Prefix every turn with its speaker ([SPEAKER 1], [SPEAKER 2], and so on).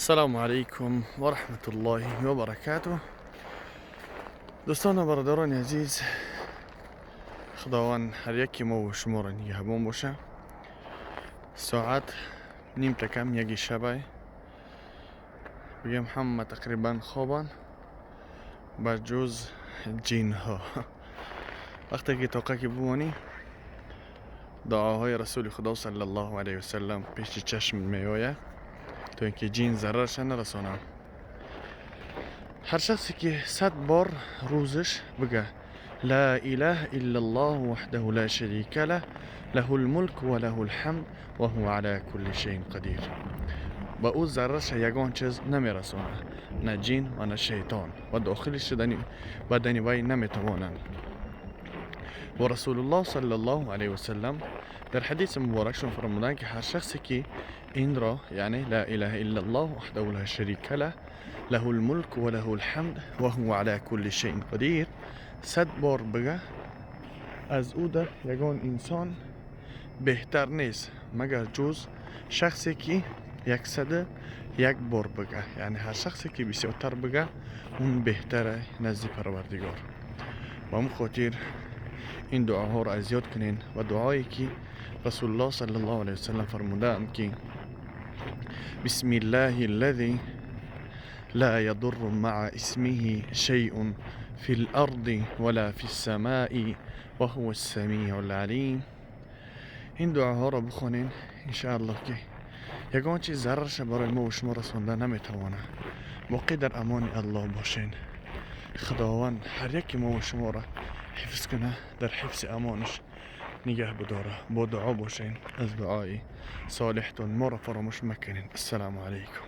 [SPEAKER 1] السلام علیکم و رحمت الله و برکاته. دوستان و برادران عزیز، خداوند هر یکی ما و شما را نگهبان باشه. ساعت نیم تا کم یکی شبه، بگم همه تقریبا خوابن بجز جین ها. وقتی که طاقه که بمانی، دعاهای رسول خدا صلی الله علیه وسلم پیش چشم می آید تا اینکه جین ضررش نرسانه. هر شخصی که 100 بار روزش بگه لا اله الا الله وحده لا شریک له، له الملک و له الحمد و هو على كل شیء قدیر، با او ضررش یگان چیز نمیرسانه، نه جین و نه شیطان، و داخل شدن بدن وی نمیتوانند. و رسول الله صلی الله علیه وسلم در حدیث مبارکشون فرمودن که هر شخصی که این را، یعنی لا اله الا الله وحده لا شریک له، له الملک و له الحمد و هو على كل شیء قدیر، 100 بار بگه، از او در یگان انسان بهتر نیست مگر جز شخصی که 101 بار بگه. یعنی هر شخصی که بسیارتر بگه، اون بهتره نزد پروردگار. به اون خاطر این دعاها را از یاد کنین و دعایی که رسول الله صلی الله علیه وسلم فرمودند که بسم الله الذي لا يضر مع اسمه شيء في الأرض ولا في السماء وهو السميع العليم. این دعاها را بخونین، انشاءالله که یگان چیز ضررش برای ما و شما رسانده نمیتوانه. باقی در امان الله باشین. خداوند هر یک ما و شما را حفظ کنه، در حفظ امانش نگه بداره. با دعا باشین، از دعای صالحتون ما را فراموش مکنین. السلام علیکم.